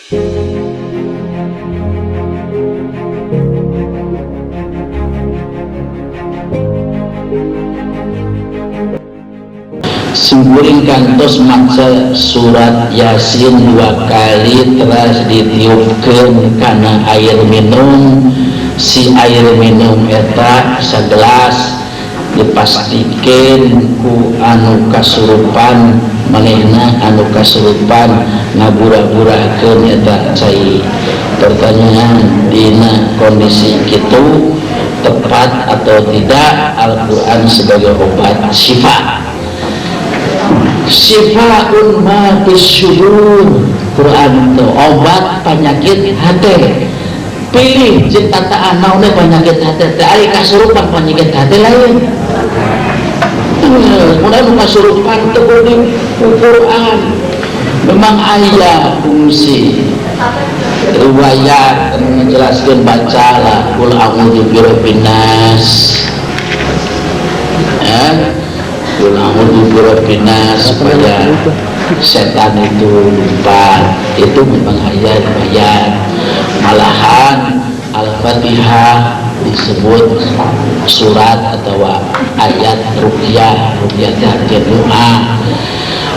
Simkuring kantos maca surat Yasin 2 kali teras ditiupkeun kana air minum. Si air minum eta sagelas dipastikeun ku anu kasurupan, manehna anu kasurupan ngabura-burakeun eta cai. Pertanyaan, dina kondisi kitu tepat atau tidak Al-Quran sebagai obat syifa? Syifaun ma fis sudur. Quran itu obat penyakit hati. Pilih jeung tataan naon penyakit hati teh, ari kasurupan penyakit hati lain. Mun anu kasurupan teh kudu Quran. Memang aya fungsi riwayat anu menjelaskan bacalah qul a'udzu birabbin nas. Ya, qul a'udzu birabbin nas supaya setan itu lupa. Itu memang ayat riwayat. Malahan Al-Fatihah disebut surat atau ayat ruqyah, ruqyah teh doa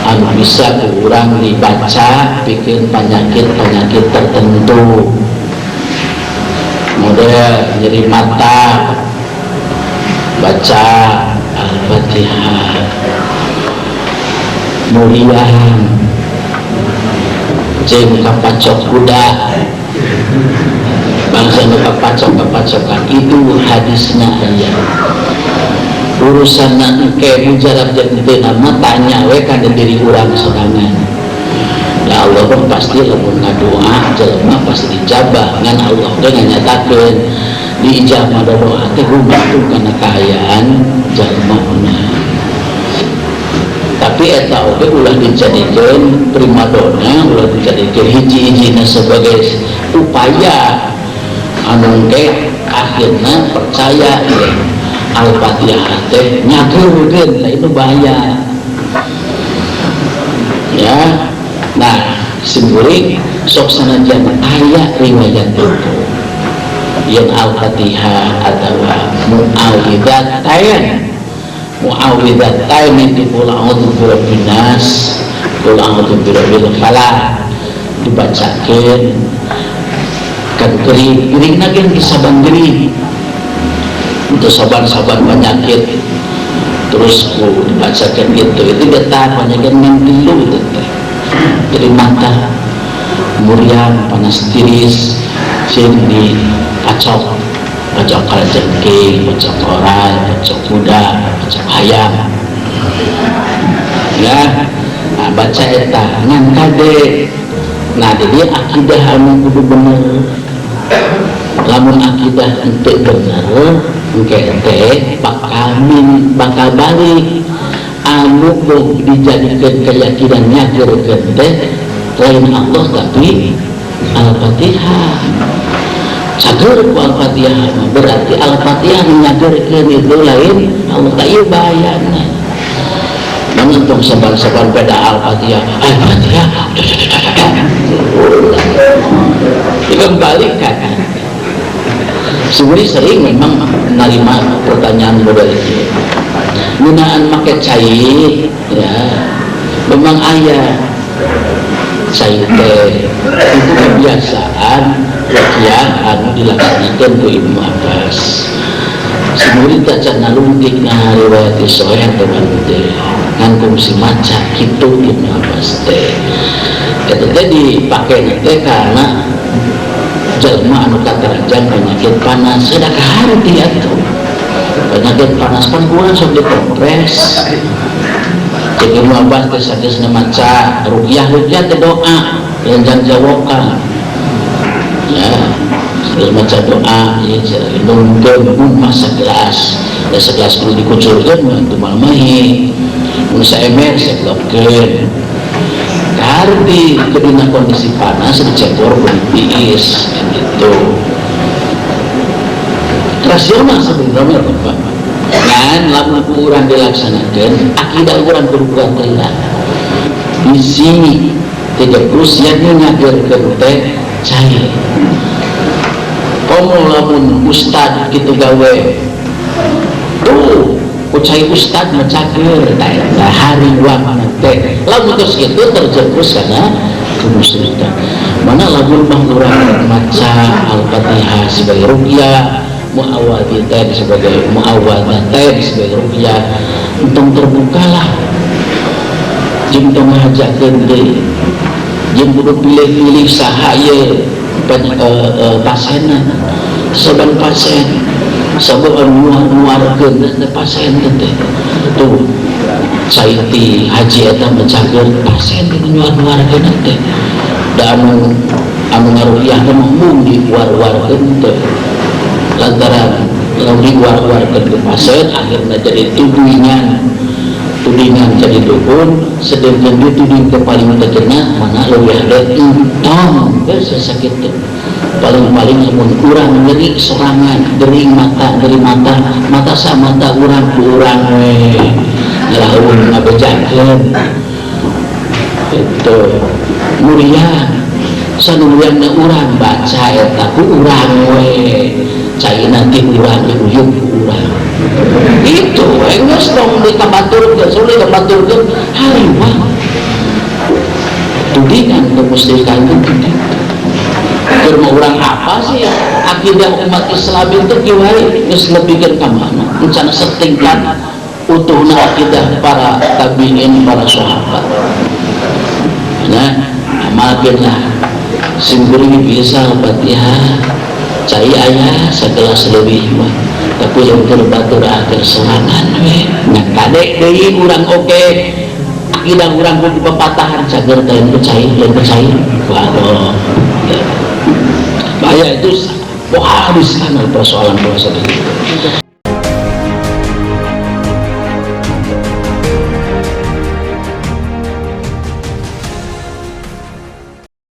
anu bisa kurang dibaca bikin penyakit-penyakit tertentu. Model nyeri mata baca Al-Fatihah, muriang jeung kapacok kuda, bangsa nu kapacok-kapacokan itu hadisna aya. Urusan engke mujarab jeung teu nama tanya we kana diri urang sorangan. Ya Allah pun pasti lamun ngadoa jelema pasti dijabah, ngan Allah teh nganyatakeun diijabah doa teh gumantung kana kaayaan jelema. Tapi eta oge ulah dijadikeun primadona, ulah dijadikeun hiji-hijina sebagai upaya anu engke akhirna percaya ya, Al-Fatihah teh nyageurkeun, lah itu bahaya. Ya. Nah, simkuring sok sanajan aya riwayat itu yang Al-Fatihah atau Mu'awwidzatain. Mu'awwidzatain itu qul a'udzu birabbin nas, qul a'udzu birabbil falaq dibacakeun kan gering, geringna ge saban gering untuk saban-saban penyakit terus ku dibacakan gitu, itu getah penyakit ngan tilu itu teh. Jadi mata muriang panas tiris sing dipacok, pacok kalajengking, pacok koral, pacok kuda, pacok ayam ya. Nah, baca eta ngan kade. Nah, jadi akidah anu kudu bener. Lamun akidah henteu bener engke teh bakal min, bakal balik anu dijadikeun keyakinan nyageurkeun teh lain Allah tapi Al-Fatihah. Cager ku Al-Fatihah mah berarti Al-Fatihah nyageurkeun itu lain Allah, tak ieu bahayana. Namun tong saban-saban beda Al-Fatihah, Al-Fatihah dikembalikan. Sebenarnya sering memang menerima pertanyaan model itu. Gunaan make cai, ya, memang ayah cai teh itu kebiasaan ruqyah anu dilaksanakan ku Ibnu Abbas. Sebenarnya tak can nalungtik nah riwayat sahih atau teh ngan kungsi maca kitu Ibnu Abbas teh. Eta teh dipake teh karena jelema anu katerajang penyakit panas, sudah kaharti atuh. Penyakit panas pan kurang sok dikompres. Jadi Ibnu Abbas teh sageusna maca ruqyah, ruqyah teh doa lenjang jawokan. Ya, terus maca doa, ya, nungkeun mun masa gelas. Ya segelas kudu dikucurkeun mah teu mahi. Mun saemer saglopkeun. Kaharti kedina kondisi panas dicekor kudu tiis gitu. Rasional sebenarnya Bapak. Ngan lamun kurang dilaksanakan, akidah urang kudu kuat heula. Bisi Kejekus yang nyageurkeun teh cai. Komo lamun ustad kitu gawe tuh, ku cai ustad mah cager. Tah, eta hariwang teh lamun terus kitu terjerumus karena kemusyrikan. Mana lamun mah urang maca Al-Fatihah sebagai ruqyah, muawwadatain sebagai muawwadatain sebagai ruqyah, entong terbukalah jeung tong ngajakeun deui, jeung kudu pilih-pilih saha ieu pasienna. Saban pasien sabab anu nuarkeun teh pasien teh tuh, cai ti haji eta mah cager, pasien teh nyuar-nuarkeun teh. Da anu anu ngaruqyah teh mah mung diuar-uarkeun teh, lantaran lamun diuar-uarkeun ke pasien akhirnya jadi tudingan, tudingan jadi dukun, sedangkan dituding ke paling terkena mana leuwih hade. Entong geus sakit teh. Paling-paling lamun urang nyeri sorangan, gering mata, gering mata, mata sa mata urang ku urang we lamun ngabejakeun itu muriang sanuriangna urang baca eta ku urang we, cai nanti urang diuyuk ku urang itu we. Geus tong dikabaturkeun, sulit dikabaturkeun, hariwang tudingan kemusyrikan itu gitu. Keur urang apa sih akidah umat Islam itu kiwari geus lebihkeun ka mana, rencana setingkat utuhna akidah para tabiin, para sahabat. Nah, amalkeun lah. Sim kuring bisa Al-Fatihah cai aya sagelas leuwih mah, tapi yang keur batur akhir sorangan we nya. Kadek deui urang oke akidah urang kudu pepatahan cager teh, lain percaya, lain percaya. Waduh, bahaya itu. Wah, di sana persoalan-persoalan itu.